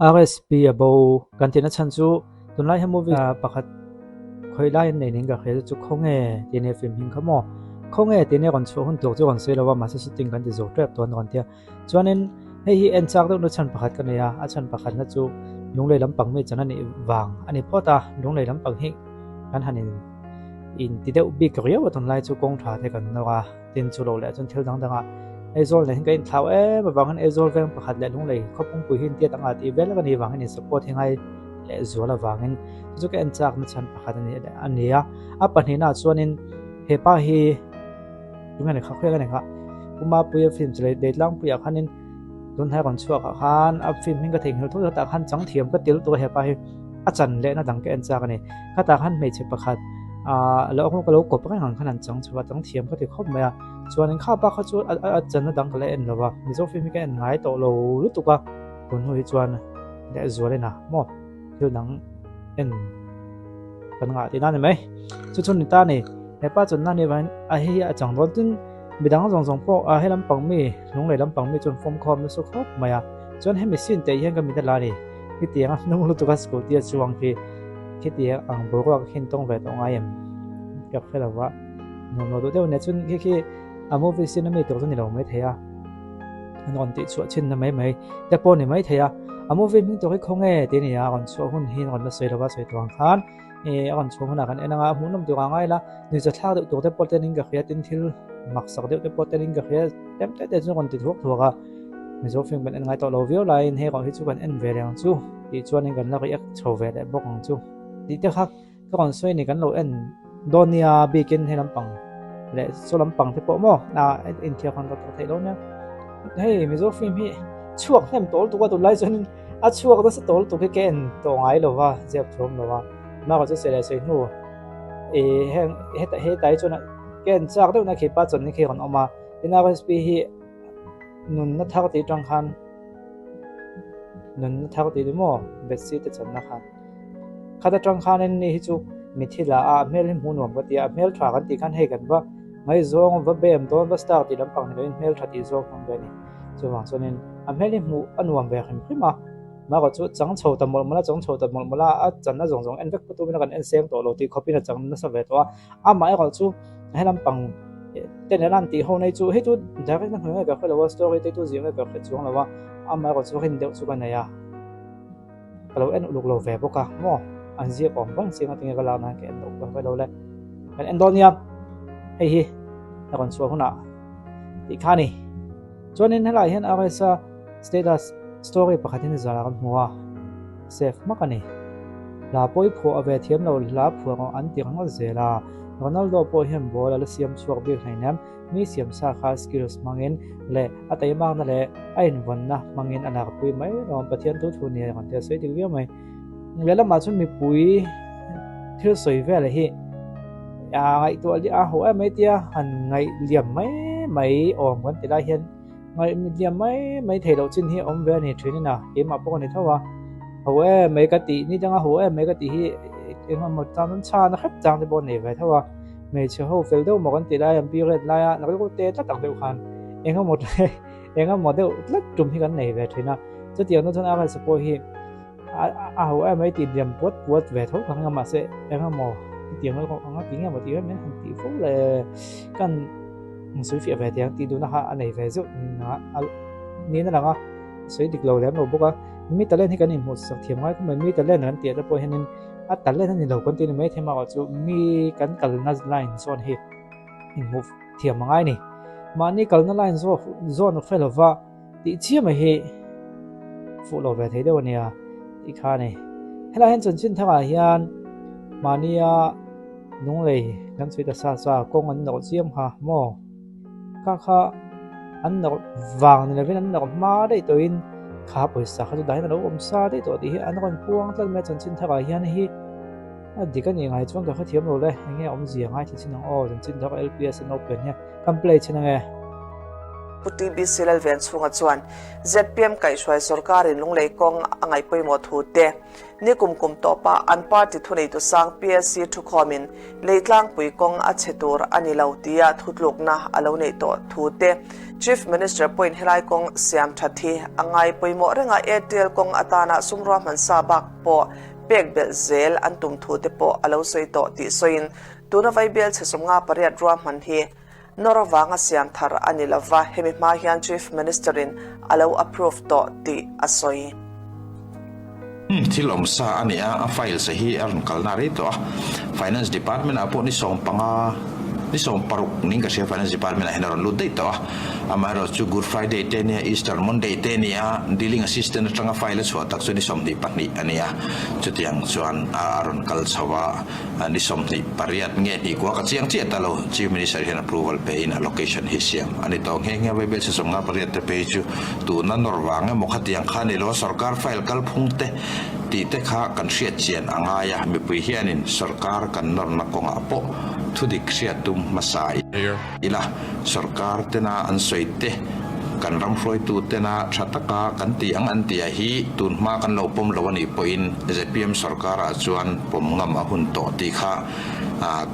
RSP a bo kan tihna chhan chu tunlai hian movie pakhat khawi lai an nei ning ka hria chu khawnge tih nia film hming kha maw khawnge tih nia rawn chhuah hun tur chu rawn sawi lo a mahse shooting kan ti zo tep tawh an rawn tia chuanin hei hi en chak deuh na chhan pakhat ka nei a a chhan pakhatna chu lunglei lampang mi chan a nih vang a ni phawt a lunglei lampang hi kan han in in ti deuh bik riau a tunlai chu kawng tha te kan nawr a. Tin chu lo leh chuan thil dang dangah Aizawl nen hian ka inthlau em avangin Aizawl veng pakhat leh Lunglei khawpungpui hi intiat anga tih vel a ni avangin in support hi ngai leh zual avangin chu chu ka en chak na chhan pakhat a ni a ni a. A pahnihna ah chuanin he pa hi tunge ni kha khawiah ka ni kha Pu Mapuia film chu lei tlangpuiah khanin tun hnai rawn chhuak ah khan a film hming ka theihnghilh thut a tah khan chang thiam ka til tur a hepa hi a chan lehna dang ka en chak a ni khatah khan hmeichhe pakhat ah lo ka lo kawp reng ang khan an chang chho a chang thiam ka ti khawp mai a chuanin kha pa kha chu a channa dang ka la en lo va mizo film hi ka en ngai tawh lo lutuk a tun hnu hi chuan leh zual ena maw thil dang en kan ngah tihna a ni mai chu chu ni ta a ni hepa channa ni avangin a hei hi a chang dawn tin. Midang zawng zawng pawh a he lampang mi, lunglei lampang mi chuan fawm khawm nasa khawp mai a. Chuan hemi scene te hian ka mit a la a ni. Khitiang a hnung lutuk a scooty a chuang khi khitiang ang boruak khin tawng ve tawh ngai em? Ka hre lo va, nuam lo duh deuh nia. Chuan khi khi a movie scene a mi tur chu ni lo mai thei a, an rawn tih chhuah chhin na mai mai te pawh ni mai thei a. A movie hming tur hi khawnge tih a ni a, rawn chhuah hun hi rawn la sawi lo va, sawi tur ang khan. Eh a rawn chhuah hunah kan en anga a hmuhnawm tur a ngai la nuihza thlak deuh tur te pawh telin ka hria tin thil maksak deuh te pawh telin ka hria tlem te te chu rawn ti thuak thuak a Mizo film kan en ngai tawh lo viau laiin hei erawh hi chu kan en ve leh ang chu tih chuanin kan la react chho ve leh bawk ang chu tih te kha ka rawn sawi a ni kan lo en dawn nia bikin hei lampang leh saw lampang te pawh maw a inthiar han rawt theih lo nia hei Mizo film hi chhuak hnem tawl tuk a tunlai chuanin. A chhuak nasa tawl tuk hi ka en tawh ngai lo va, ziak thiam lo va. Mah chu sawi leh sawi hnu ih heng heta hetah hi chuan ka en chak deuh na khi pa chawn hi khi rawn awm a. Tin RSP hi nunna thar tih atang khan nunna thar tih ni maw Bethsy te chawnna khan khat atang khanin ni hi chu mithi la a a hmel hi hmuh nuam ka ti a, a hmel tha kan tih khan hei kan va ngaihzawng va bem dawn va star tih lampang ni loin hmel tha tih zawk hmang ve a ni. Chuvang chuanin a hmel hi hmuh a nuam ve hrim hrim a, mahka chu chang chho ta mawlh mawlh a, chang chho ta mawlh mawlh a, a channa zawng zawng en vek pawh tumin a kan en seng tawh lo tih khawpin a chang nasa ve tawh a, amah erawh chu helam pang te nena an tih ho nei chu hei chu direct na hmuh nge ka hre lo a, story te chu ziah nge ka hre chuang lo a, amah erawh chu rin deuh chu ka nei a, ka lo en uluk lo ve bawk a maw an ziak awm reng chiang a tinge ka lak nan ka en loh ka hre lo le, kan en dawn nia hei hi a rawn chhuah hunah tih kha a ni. Chuanin helaiah hian RSA status story pakhatin zara kan hmu a, save hmak a ni. Hla pawh i phuah a ve thiam lo hla phuah rawh an ti ringawt zel a, Ronaldo pawh hian ball a la siam chhuak bik hleinem, mi siam sa kha skills hmangin leh a taimakna leh a invawnna hmangin a lakpui mai lawm Pathian thu thu nia kan tia sawi dik viau mai. Lehlamah chuan mipui thil sawi vel hi a ngaihtuah a ho em mai tia han ngaih liam mai mai awm kan ti lai hian ngaih liam mai mai theih loh chin hi a awm ve a ni thin in a keimah pawh ka ni tho a ho em mai ka tih ni danga ho em mai ka tih hi eng emaw tan an chhan a hrep chang te pawh a nei ve tho a hmeichhe ho fel deuh maw kan tih lai an period laia rilru te tlat ang deuh khan eng emaw eng emaw deuh tlat tum hi kan nei ve thin a chutiang chu chuan a rsa pawh hi. A ho em mai tih liam puat puat ve tho kha anga mahse eng emaw hetiang emaw anga ti nge maw tih em han tih fo le kan sawi fiah ve tiang tih duhna kha a nei ve zeuh niin a lang a sawi dik lo lem lo bawk a mi talent hi kan inhmuh sak thiam ngai khawp mai mi talent kan tih te pawh hianin a talent a ni lo kan tih ni mai thei mah chu mi kan kalna line zawn hi inhmuh thiam a ngai a ni mahni kalna line zawn a hre lova. Tih chiah mai hi fuh lo ve thei deuh a nia tih kha a ni. Helai hian chanchin thangah hian mahnia lunglei kan chhui ta sa sa kawng an nawrh chiam kha maw? Kha kha an nawrh vang ni lovin an nawrh hma daih tawhin kha pawisa kha chu dahin a lo awm sa daih tawh tih hi an rawn puang tlat mai a chanchin thangah hian hi a dik a nih ngai chuan ka hrethiam lo le eng nge awmzia ngaithla chin ang aw chanchin thar LPS an open hian kan play chin ange. Pu TBC Lalvenchhunga chuan zpm kaihhruai sorkarin Lunglei kawng a ngaih pawimawh thu te, nikum kum tawpa an party thuneitu sang PSC thukhawmin Leitlangpui kawng a chhe tur a ni lo tia thutlukna a lo neih tawh thu te, Chief Minister pawhin helai kawng siam that hi a ngai pawimawh reng a, ATL kawng atana sum ruahman sa bak pawh pek belh zel an tum thu te pawh a lo sawi tawh tih sawiin tuna Vaibel chhe 58 ruahman hi Nawr avanga siam thar a ni lova, hemi hma hian Chief Minister-in a lo approve tawh tih a sawi. Thil awm sa a ni a, a files hi a rawn kalna rei tawh a, Finance Department ah pawh ni 15, ni 16 ning ka hria Finance Department ah hian a rawn lut daih tawh a, amaherawh chu Good Friday te nia, Easter Monday te nia, Dealing Assistant atanga file a chhuah tak chu ni 22 a ni a, chutiang chuan a rawn kal chho a. Ni 28 nge hnih kua ka chiang chiah ta lo, Chief Minister hian approval pe in allocation hi siam a ni tawh nghe nghe. Vaibel 58 te phei chu tuna nawr vang emaw khatiang kha ni lo a, sorkar file kalphung te tih te kha kan hriat chian a ngai a, mipui hianin sorkar kan nawrna kawngah pawh thudik hriat tum hmasa ila, sorkar tena an sawi te, kan ram hruaitu tena tha taka kan ti ang an tia hi tun hma kan lo pawm lo a nih pawhin zpm sorkarah chuan pawm ngam a hun tawh tih kha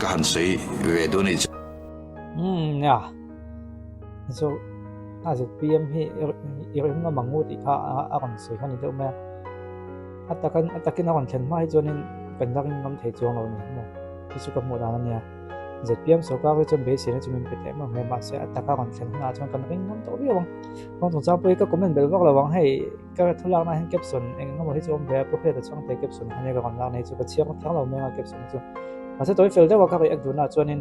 ka han sawi ve duh a nih chu. Umm nia, chu a zpm hi i ring ngam ang u tih kha a rawn sawi kha a ni deuh mai a, a takin a takin a rawn thlen hma hi chuanin kan la ring ngam thei chuang lo a ni maw, chu chu ka hmuh dan a nia. Zpm sorkar hi chuan beiseina chu min pe teh em em mahse a taka rawn thlen hunah chuan kan ring ngam tawh viau ang. Kawng chungchang pawh hi ka comment belh vak lo ang hei ka thu lakna hian caption eng eng emaw hi chu awm ve a pu Hriata chhangte caption kha nia ka rawn lakna hi chu ka chhiar thiang lo mai ang a caption hi chu. Mahse tawi fel deuh a ka react duhna ah chuanin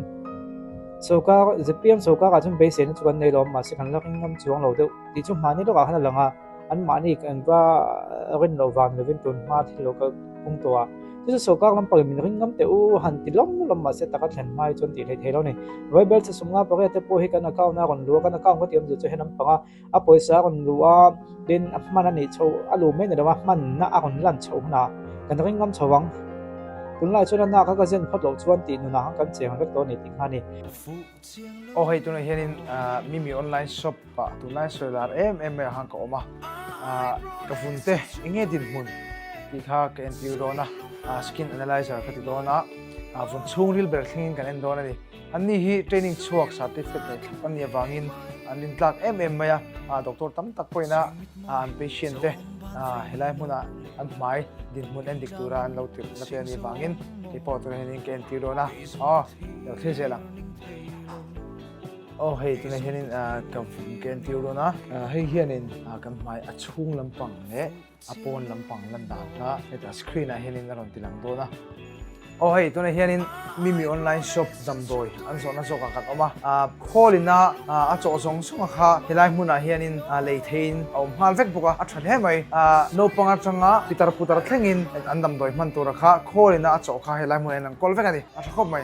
sorkar zpm sorkar ah chuan beiseina chu kan nei lo mahse kan la ring ngam chuang lo deuh tih chu hmahni lawkah khan a lang a. An mahni kan va rin loh vang lovin tun hma thil lo kal phung tawh a, chu chu sorkar lampangin min ring ngam teh u han ti lawm lawm mahse taka thlen hma hi chuan tih hleih thei lo ni. Vaibel chhe 58 te pawh hi kan account a rawn luh a, kan account ka tih awmzia chu he lampanga a pawisa a rawn luh a, tin a hman a nih chho a luh mai ni lo a, hmanna a rawn lan chhoh hunah kan ring ngam chho ang. Tunlai chuan a nak a ka zen phawt loh chuan tih nunah khan kan cheng vek tawh a ni tih kha a ni. Aw hei tunah hianin Mimi online shop ah tunlai sawi lar em em mai ah khan ka awm a, ka vun te eng nge dinhmun tih kha ka entir dawn a, skin analyzer ka ti dawn a, vun chhungril ber thlengin kan en dawn a ni. Anni hi training chhuak certificate nei thlap an nih avangin an rintlak em em mai a, doctor tam tak pawhin a an patient te helai hmunah an hmai dinhmun en dik tura an lo tirh na te a nih avangin kei pawh tunah hianin ka entir dawn a, aw lo thlir zel ang. Aw hei tunah hianin ka ka entir dawn a, hei hianin kan hmai a chhung lampang leh a pawn lampang lan dan kha hetah screen ah hianin a rawn ti lang dawn a. Aw hei tunah hianin Mimi online shop damdawi an zawhna zawkah kan awm a, call ina a chawh zawng zawng a kha helai hmunah hianin lei theiin a awm nghal vek bawk a, a tha hle mai. Naupang atanga pitar putar thlengin an damdawi hman tura kha call ina a chawh kha helai hmunah hian an kawl vek a ni, a tha khawp mai.